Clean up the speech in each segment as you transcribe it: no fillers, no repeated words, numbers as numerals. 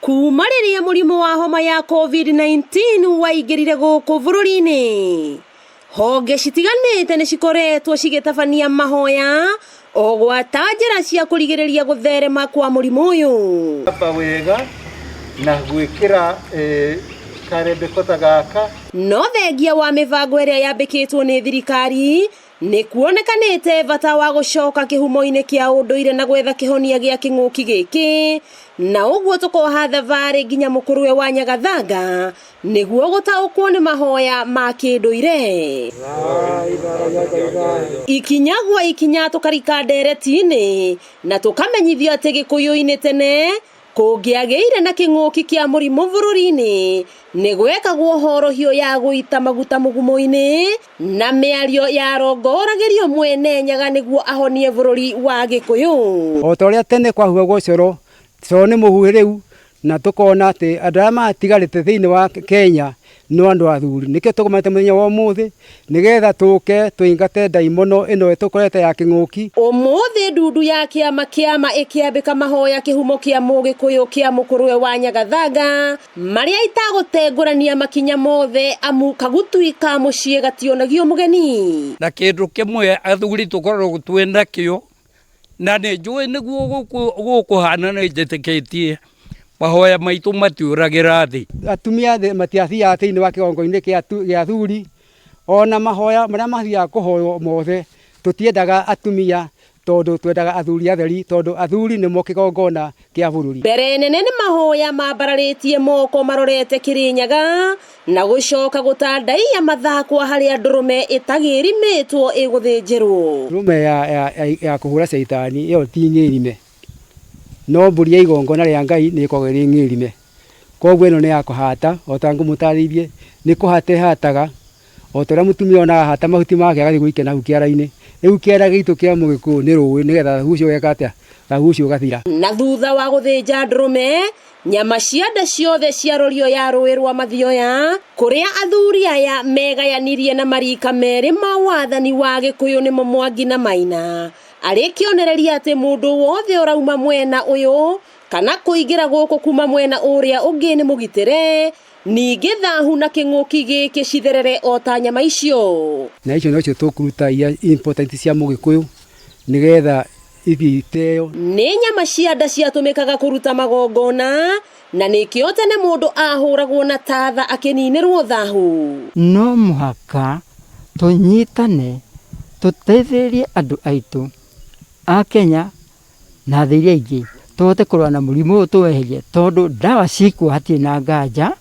Kuma rĩrĩa mũrimũ wa homa ya COVID-19 waingĩrire gũkũ bũrũri-inĩ, honge citiganĩte nĩ cikoretwo cigĩtabania mahoya o gwata njĩra cia kũrigĩrĩria gũtherema kwa mũrimũ ũyũ. Amba wega na gwĩkĩra karembeko ta gaka. No thengia wa mĩbango ĩrĩa yambĩkĩtwo nĩ thirikari, Nĩ kuonekanĩte bata wa gũcoka kĩhumo-inĩ kĩa ũndũire na gwetha kĩhonia gĩa kĩng'ũki gĩkĩ, na ũguo tũkoha thabarĩ nginya mũkũrwe wa Nyagathanga nĩguo gũtaũkwo nĩ mahoya ma kĩndũire. Ikinya gwa ikinya tũkarika ndereti-inĩ na tũkamenyithio atĩ Gĩkũyũ-inĩ tene Kũngĩagĩire na kĩng'ũki kĩa mũrimũ bũrũri-inĩ, nĩ gwekagwo horohio ya gũita maguta mũgumo-inĩ na mĩario yarongoragĩrio Mwene Nyaga nĩguo ahonie bũrũri wa Gĩkũyũ. O ta ũrĩa tene kwahuhagwo coro, coro nĩ mũhuhe rĩu, na tũkona atĩ andũ arĩa matigarĩte thĩinĩ wa Kenya no andũ athuri. Nĩkĩo tũgomanĩte mũthenya wa ũmũthĩ, nĩgetha tũke tũingate ndaimono ĩno ĩtũkorete ya kĩng'ũki. Ũmũthĩ ndundu ya kĩama kĩama ĩkĩambĩka mahoya kĩhumo kĩa mũgĩkũyũ kĩa mũkũrwe wa Nyagathanga marĩa itagũtengũrania makinya mothe amu kagutui ka mũciĩ gationagio mũgeni. Na kĩndũ kĩmwe athuri tũkoragwo twĩ nakĩo Na nĩ njũĩ nĩguo gũkũhana nĩ njĩtĩkĩtie mahoya maitũ matiũragĩra thĩ. Atumia matiathiaga thĩinĩ wa kĩgongo-inĩ kĩa athuri, ona mahoya marĩa mathiaga kũhoywo mothe, tũtiendaga atumia tondũ twendaga athuri atheri tondũ athuri nĩmo kĩgongona kĩa bũrũri. Mbere nene nĩ mahoya mambararĩtie moko marorete Kĩrĩnyaga na gũcoka gũtandaiya mathakwa harĩa ndũrũme ĩtagĩrimĩtwo ĩgũthĩnjĩrwo. Ndũrũme ya kũhũra caitani ĩyo ti ng'ĩrime, no mbũri ya igongona rĩa Ngai nĩ ĩkoragwo ĩrĩ ng'ĩrime. Koguo ĩno nĩ ya kũhata o ta ngũmũtarĩirie, nĩ kũhata ĩhataga o ta ũrĩa mũtumia onaga ahata mahuti make agathiĩ gũikia na hau kĩara-inĩ. Rĩu kĩara gitũ kĩa mũgĩkũyũ nĩ rũĩ nĩgetha thahu ũcio ũgeka atĩa? Thahu ũcio ũgathira. Na thutha wa gũthĩnja ndũrũme, nyama cia nda ciothe ciarorio ya rũĩ rwa Mathioya, kũrĩa athuri aya megayanirie na marika merĩ ma wathani wa Gĩkũyũ nĩmo Mwangi na Maina, arĩ kĩonereria atĩ mũndũ wothe ũrauma mwena ũyũ kana kũingĩra gũkũ kuma mwena ũrĩa ũngĩ nĩ mũgitĩre, Ningĩ thahu na kĩng'ũki gĩkĩ citherere o ta nyama icio. Na icio nocio tũkũruta iria important cia mũgĩkũyũ nĩgetha ithiĩ iteo. Nĩ nyama cia nda ciatũmĩkaga kũruta magongona, na nĩkĩo tene mũndũ ahũragwo na tatha akĩninĩrwo thahu. No mũhaka tũnyitane tũteithĩrĩrie andũ aitũ a Kenya na thĩ iria ingĩ tũhote kũrũa na mũrimũ ũyũ tũweherie tondũ ndawa ciĩkuo hatirĩ na nganja,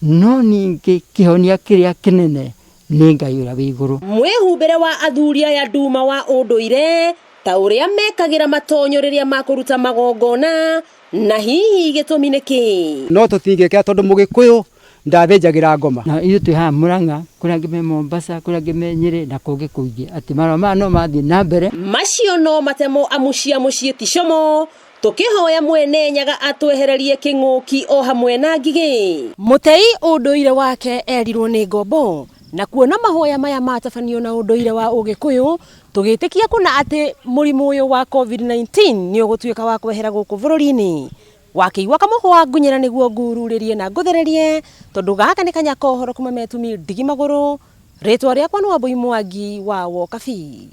no ningĩ kĩhonia kĩrĩa kĩnene nĩ Ngai ũrĩa wĩ igũrũ. Mwĩhumbĩre wa athuri aya nduma wa ũndũire ta ũrĩa mekagĩra matonyo rĩrĩa makũruta magongona Na hihi gĩtũmi nĩ kĩĩ? No tũtingĩkĩra tondũ mũgĩkũyũ ndathĩnjagĩra ngoma. Na ithuĩ twĩ haha Murang'a, kũrĩ angĩ me Mombasa, kũrĩ angĩ me Nyĩrĩ na kũngĩ kũingĩ, atĩ marũa maya no mathiĩ na mbere. Macio no matemo amu cia mũciĩ ti como, tũkĩhoya Mwene Nyaga atwehererie kĩng'ũki o hamwe na ngigĩ. Mũtei ũndũire wake erirwo nĩ ngombo, na kuona mahoya maya matabanio na ũndũire wa ũgĩkũyũ, Tũgĩtĩkia kũna atĩ mũrimũ ũyũ wa COVID-19 nĩ ũgũtuĩka wa kwehera gũkũ bũrũri-inĩ. Wakĩigua kamũhwa ngunyĩra nĩguo ngururĩrie na ngũthererie, tondũ gaka nĩ kanya ka ũhoro kuma Metumi ndigi magũrũ. Rĩtwa rĩakwa nĩ Wambũi Mwangi wa Wokabi.